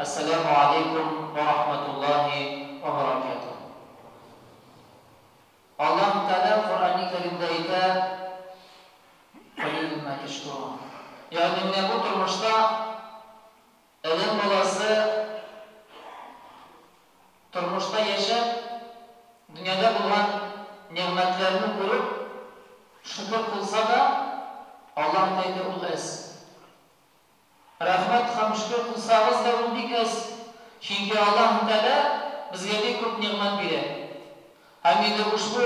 Әссәламү алейкум вә рахматуллаһи вә бәрәкәтүһ. Аллаһ Тәгалә Коръәни Кәримдә әйтә, Калилун мә тәшкурун. Ягъни менә бу тормышта адәм баласы тормышта яшәп, дөньяда булган нигъмәтләрне күреп, шөкер кылса да, Аллаһ әйтә, ул әз. Рәхмәт һәм шөкер кылсагыз да ул бик әз, чөнки Аллаһ Тәгалә безгә бик күп нигъмәт бирә. Һәм инде ушбу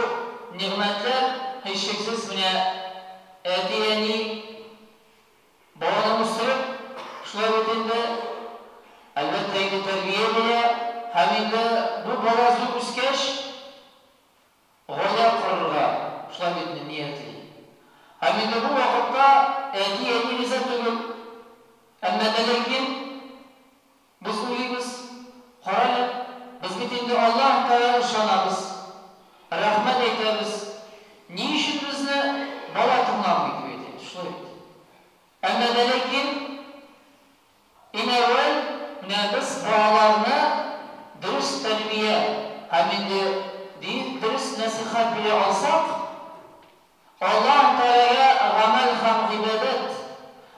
нигъмәтләр, һичшиксез, менә әти-әни баланы үстереп, шулай бит инде, әлбәттә инде тәрбия бирә, һәм инде бу бала зур үскәч, Гаилә корырга шулай бит инде ниятли. Һәм инде бу вакытта әти-әни риза түгел. Әмма дә ләкин без уйлыйбыз, карале, без бит инде Аллаһ Тәгаләгә ышанабыз, рәхмәт әйтәбез, ни өчен безне бала тыңламый дип әйтәбез, шулай бит. Әмма дә ләкин Иң әүвәл, менә без балаларны дөрес тәрбия һәм инде дөрес нәсыйхәт бирә алсак, Аллаһ Тәгаләгә гамәл һәм гыйбадәт,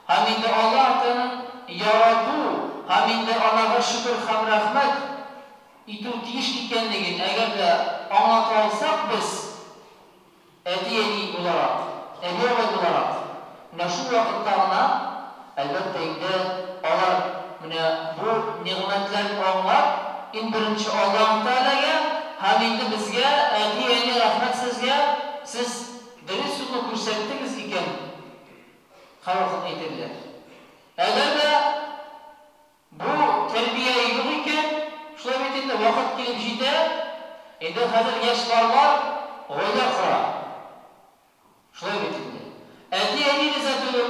һәм инде Аллаһ Тәгаләнең ярату һәм инде анарга шөкер һәм рәхмәт итү тиеш икәнлеген әгәр дә аңлата алсак без, Әти-әни буларак, әби-бабай буларак, менә шул вакытта гына, әлбәттә инде, алар менә бу нигъмәтләрен аңлап, иң беренче Аллаһ Тәгаләгә һәм инде безгә, әти-әни, рәхмәт сезгә, сез дөрес юлны күрсәттегез икән, һәрвакыт әйтерләр. Әгәр дә Бу тәрбия юк икән, шулай бит инде, вакыт килеп җитә, инде хәзер яшь парлар гаилә кора. Шулай бит инде. Әти-әни риза түгел.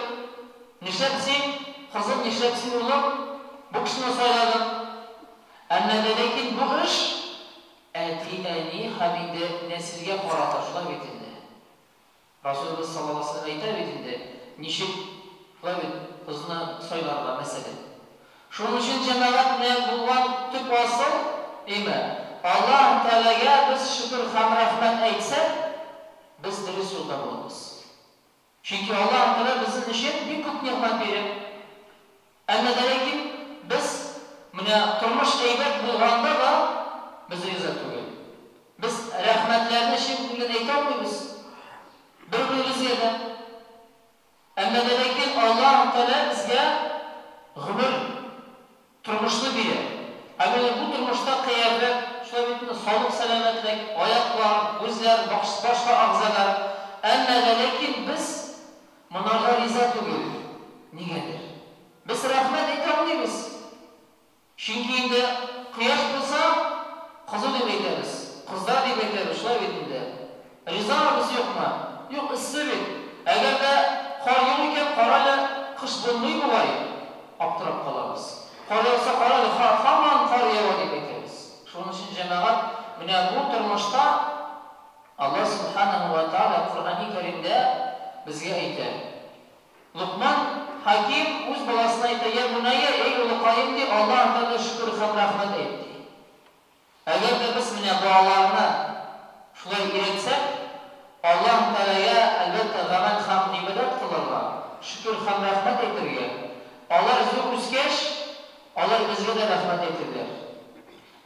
Нишләп син, кызым, нишләп син, улым, бу кешене сайладың? Әмма дә ләкин бу эш әти-әни һәм инде нәселгә карата, шулай бит инде. Расулыбыз саллаллаһу галәйһи ва сәлләм әйтә бит инде, ничек, шулай бит, кызны сайларга, мәсәлән. Шуның өчен җәмәгать белән булган төп асыл, әйме, Аллаһ Тәгаләгә без шөкер һәм рәхмәт әйтсәк, без дөрес юлда булабыз. Чөнки Аллаһ Тәгалә безнең өчен бик күп нигъмәт бирә. Әмма дә ләкин без менә тормыш әйбәт булганда да без риза түгел. Без рәхмәтләрне чын күңелдән әйтә алмыйбыз. Бер-беребезгә дә. Әмма дә ләкин Аллаһ Тәгалә безгә гомер, тормышны бирә. Һәм инде бу тормышта кыяфәт, шулай бит инде, саулык-сәламәтлек, аяклар, күзләр, башка әгъзалар. Әмма дә ләкин без Монарга риза түгел. Нигәдер. Без рәхмәт әйтә алмыйбыз. Чөнки инде кояш булса, кызу дип әйтәбез, кыздар дип әйтәбез, шулай бит инде. Ризамы без, юкмы? Юк, эссе бит. Әгәр дә кар юк икән, карале, кыш булмый бугай, аптырап калабыз. Кар яуса, карале, һаман кар ява дип әйтәбез. Шуның өчен, җәмәгать, менә бу тормышта Аллаһ Сүбхәнәһү вә Тәгалә Коръәни Кәримдә безгә әйтә, Локман Хәким үз баласына әйтә, Йә бунәйя, әй улыкаем, ди, Аллаһ Тәгаләгә шөкер һәм рәхмәт әйт, ди. Әгәр дә без менә балаларны шулай өйрәтсәк, Аллаһ Тәгаләгә, әлбәттә, гамәл һәм гыйбадәт кылырга, шөкер һәм рәхмәт әйтергә, алар зур үскәч, алар безгә дә рәхмәт әйтерләр.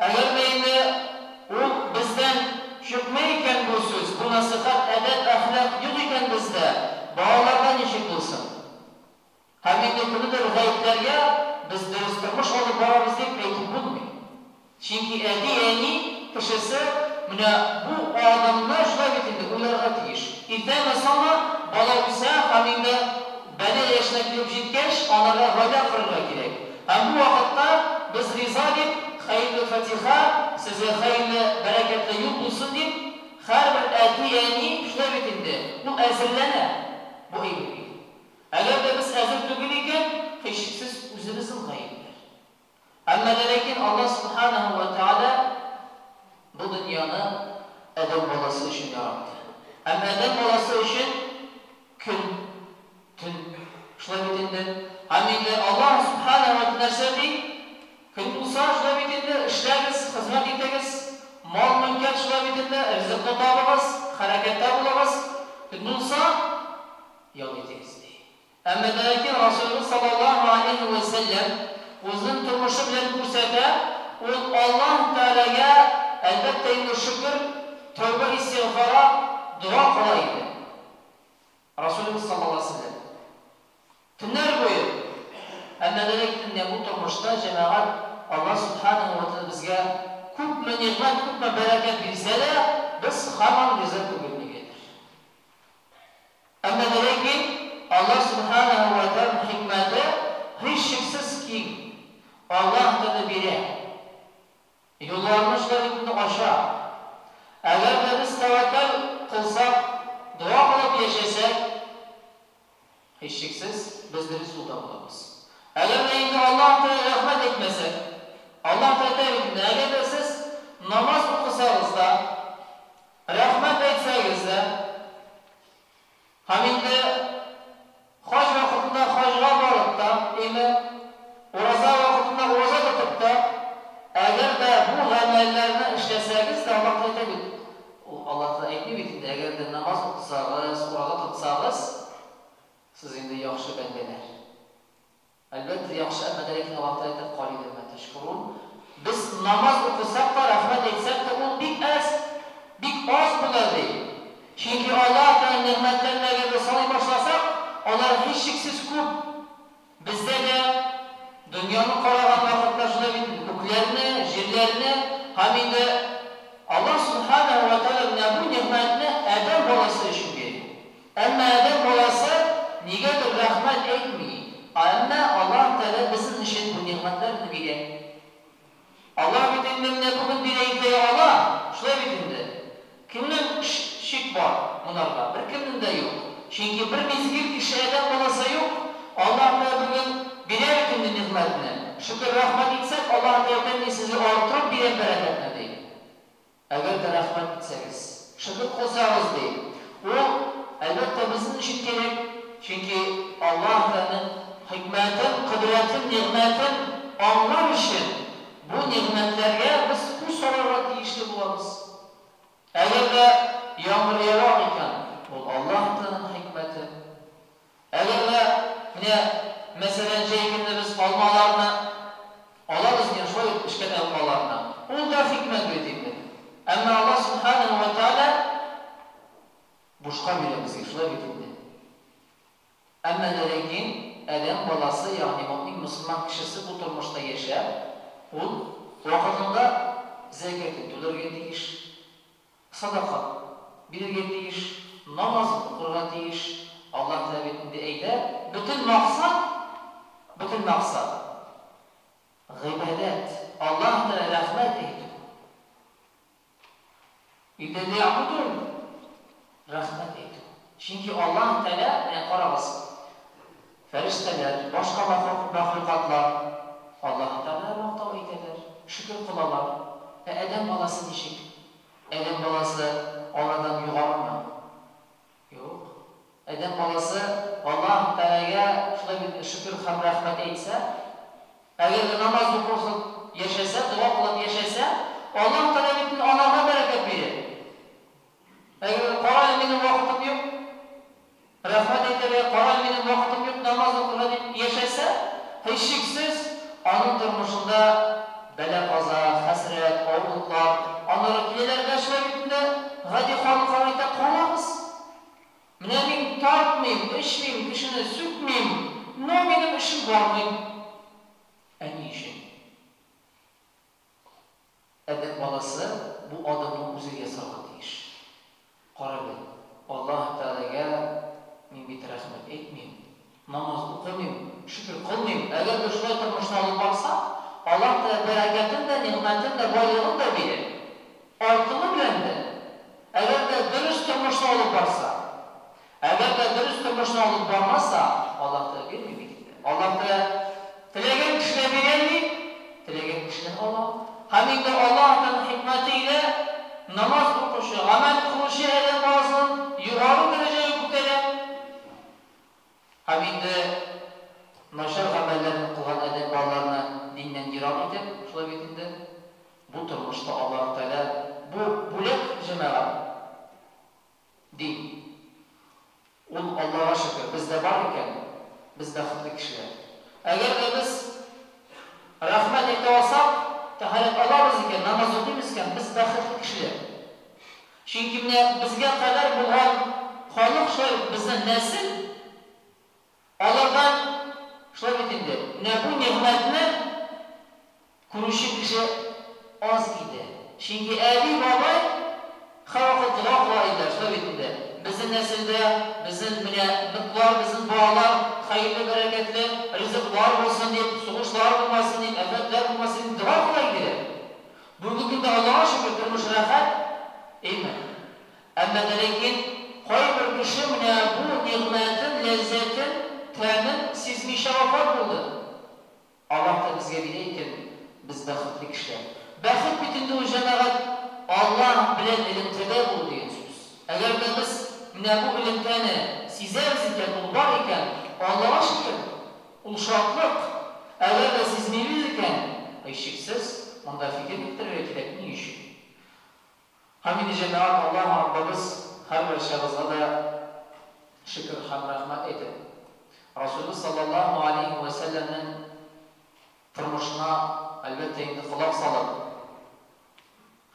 Әгәр дә инде ул бездән чыкмый икән бу сүз, бу нәсыйхәт, әдәп, әхлак юк икән бездә, балаларда ничек булсын? Һәм инде кемнедер гаепләргә, без дөрес тормыш алып барабыз дип әйтеп булмый. Чөнки әти-әни кешесе менә бу адымны шулай бит инде уйларга тиеш. Иртәме соңмы бала үсә һәм инде бәла яшенә килеп җиткәч, анарга гаилә корырга кирәк. Һәм бу вакытта без риза дип, хәерле фатиха, сезгә хәерле, бәрәкәтле юл булсын дип, һәрбер әти-әни, шулай бит инде, ул әзерләнә бу әйбергә. Әгәр дә без әзер түгел икән, һичшиксез үзебезнең гаепләр. Әмма дә ләкин Аллаһ Сүбхәнәһү вә Тәгалә бу дөньяны адәм баласы өчен яратты. Һәм адәм баласы өчен көн, төн. Шулай бит инде. Һәм инде Аллаһ Сүбхәнәһү вә Тәгалә нәрсә ди? Көн булса, шулай бит инде, эшләгез, хезмәт итегез, мал-мөлкәт шулай бит инде, ризыкны табыгыз, хәрәкәттә булыгыз. Төн булса, ял итегез, ди. Әмма дә ләкин Расулыбыз саллаллаһу алейһи вә сәлләм үзенең тормышы белән күрсәтә, ул Аллаһ Тәгаләгә, әлбәттә инде, шөкер, тәүбә-истигъфара, дога кыла иде. Расулыбыз саллаллаһу алейһи вә сәлләм төннәр буе. Әмма дә ләкин менә бу тормышта, җәмәгать, Аллаһ Сүбхәнәһү вә Тәгалә безгә күпме нигъмәт, күпме бәрәкәт бирсә дә, без һаман риза түгел нигәдер. Әмма дә ләкин Аллаһ Сүбхәнәһү вә Тәгаләнең хикмәте һичшиксез киң. Аллаһ Тәгалә бирә. Юлларны шулай бит инде ача. Әгәр дә без тәвәккәл кылсак, дога кылып яшәсәк, һичшиксез, без дөрес юлда булабыз. Әгәр дә инде Аллаһ Тәгаләгә рәхмәт әйтмәсәк, Аллаһ Тәгалә әйтә бит инде, әгәр дә сез намаз укысагыз да, рәхмәт әйтсәгез дә, Һәм инде хаҗ вакытында хаҗга барып та, име, ураза вакытында ураза тотып та, әгәр дә бу гамәлләрне эшләсәгез дә, Аллаһ Тәгалә әйтә бит, ул Аллаһ Тәгалә әйтми бит инде, әгәр дә намаз укысагыз, ураза тотсагыз, сез инде яхшы бәндәләр. Әлбәттә, яхшы, әмма дә ләкин Аллаһ Тәгалә әйтә, Калилән мә тәшкүрүн. Без намаз укысак та, рәхмәт әйтсәк тә, ул бик әз, бик аз була, ди. Чөнки Аллаһ Тәгаләнең нигъмәтләрен әгәр дә саный башласак, алар һичшиксез күп. Бездә дә дөньяны караган вакытта шулай бит инде, күкләрне, җирләрне һәм инде Аллаһ Сүбхәнәһү вә Тәгалә менә бу нигъмәтне адәм баласы өчен бирә. Әмма адәм баласы нигәдер рәхмәт әйтми. Әмма Аллаһ Тәгалә безнең өчен бу нигъмәтләрне бирә. Аллаһ бит инде менә бүген бирә, иртәгә ала, шулай бит инде. Кемнең шик бар монарга? Беркемнең дә юк. Чөнки бер мизгел кеше адәм баласы юк. Аллаһ Тәгалә бүген бирә бит инде нигъмәтне. Шөкер, рәхмәт итсәк, Аллаһ Тәгалә әйтә, мин сезгә арттырып бирәм бәрәкәтне, ди. Әгәр дә рәхмәт итсәгез, шөкер кылсагыз, ди. Ул, әлбәттә, безнең өчен кирәк, чөнки Аллаһ Тәгаләнең хикмәтен, кодрәтен, нигъмәтен аңлар өчен бу нигъмәтләргә без күз салырга тиешле булабыз. Әгәр дә яңгыр ява икән, ул Аллаһ Тәгаләнең хикмәте. Әгәр дә, менә, мәсәлән, җәй көне без алмаларны алабыз икән, шулай ук пешкән алмаларны, ул да хикмәт бит инде. Әмма Аллаһ Сүбхәнәһү вә Тәгалә бушка бирә безгә, шулай бит инде. Әмма дә ләкин адәм баласы, ягъни мөэмин мөселман кешесе бу тормышта яшәп, ул вакытында зәкятен түләргә тиеш. Садака бирергә тиеш, намаз укырга тиеш. Аллаһ Тәгалә бит инде әйтә, бөтен максат, бөтен максат, гыйбадәт, Аллаһ Тәгалә рәхмәт әйтү. Илля лиябудун, рәхмәт әйтү. Чөнки Аллаһ Тәгалә, менә карагыз, фәрештәләр, башка мәхлукатлар Аллаһ Тәгаләгә мактау әйтәләр, шөкер кылалар. Ә адәм баласы ничек? Адәм баласы алардан югарымы? Юк. Адәм баласы Аллаһ Тәгаләгә шулай бит шөкер һәм рәхмәт әйтсә, әгәр дә намаз укып яшәсә, дога кылып яшәсә, Аллаһ Тәгалә бит инде анарга бәрәкәт бирә. Әгәр дә кара әле минем вакытым юк, рәхмәт әйтергә, кара әле минем вакытым юк намаз укырга дип яшәсә, һичшиксез, аның тормышында бәла-каза, хәсрәт, авырлыклар, аннары киләләр дә шулай бит инде, гади халык һәм әйтә, карагыз, менә мин тартмыйм, эчмим, кешене сүкмим, но минем эшем бармый. Ә ни өчен? Адәм баласы бу адымны үзе ясарга тиеш. Карале, Аллаһ Тәгаләгә мин бит рәхмәт әйтмим, намаз укымыйм, шөкер кылмыйм. Әгәр дә шулай тормышны алып барсам, Аллаһ Тәгалә бәрәкәтен дә, нигъмәтен дә, байлыгын да бирә. Артыгы белән дә. Әгәр дә дөрес тормышны алып барса. Әгәр дә дөрес тормышны алып бармаса, Аллаһ Тәгалә бирми бит инде. Аллаһ Тәгалә теләгән кешегә бирәлми, теләгән кешедән ала. Һәм инде Аллаһ Тәгаләнең хикмәте илә намаз укучы, гамәл кылучы адәм баласын югары дәрәҗәгә күтәрә. Һәм инде начар гамәлләрне кылган адәм балаларны диннән ерак итеп. шулай бит инде, бу тормышта Аллаһ Тәгалә бу бүләк, җәмәгать, дин. Ул, Аллага шөкер, бездә бар икән, без бәхетле кешеләр. Әгәр дә без рәхмәт әйтә алсак, тәһарәт алабыз икән, намаз укыйбыз икән, без бәхетле кешеләр. Чөнки менә безгә кадәр булган халык шулай безнең нәсел, Алардан, шулай бит инде, менә бу нигъмәтне күрүче кеше аз иде. Чөнки әби-бабай һәрвакыт дога кыла иделәр, шулай бит инде. Безнең нәселдә, безнең менә ныклар, безнең балалар хәерле-бәрәкәтле ризыклар булсын дип, сугышлар булмасын дип, афәтләр булмасын дип дога кыла иделәр. Бүгенге көндә, Аллага шөкер, тормыш рәхәт, әйме? Әмма дә ләкин кайбер кеше менә бу нигъмәтен, ләззәтен, тәмен сизмичә вафат булды. Аллаһ та безгә бирә икән, без бәхетле кешеләр. Бәхет бит инде ул, җәмәгать, Аллаһ белән элемтәдә булу дигән сүз. Әгәр дә без менә бу элемтәне сизәбез икән, ул бар икән, Аллага шөкер, ул шатлык. Әгәр дә сизмибез икән, һичшиксез, монда фикер йөртергә кирәк, ни өчен? Һәм инде, җәмәгать, Аллаһ Раббыбыз һәрбарчагызга да шөкер һәм рәхмәт әйтеп, Расулыбыз саллаллаһу алейһи вә сәлләмнең тормышына, әлбәттә инде, колак салып,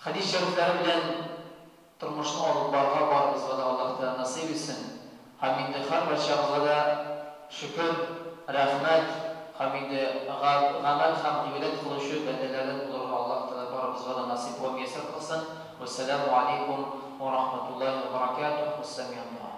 хәдис шәрифләре белән тормышны алып барырга барыбызга да Аллаһ Тәгалә насыйп итсен. Һәм инде һәрбарчагызга да шөкер, рәхмәт һәм инде гамәл һәм гыйбадәт кылучы бәндәләрдән булырга Аллаһ Тәгалә барыбызга да насыйп вә мияссәр кылсын. Вәссәламү алейкум вә рахматуллаһи вә баракатуһ. Вәссәми'у дуа.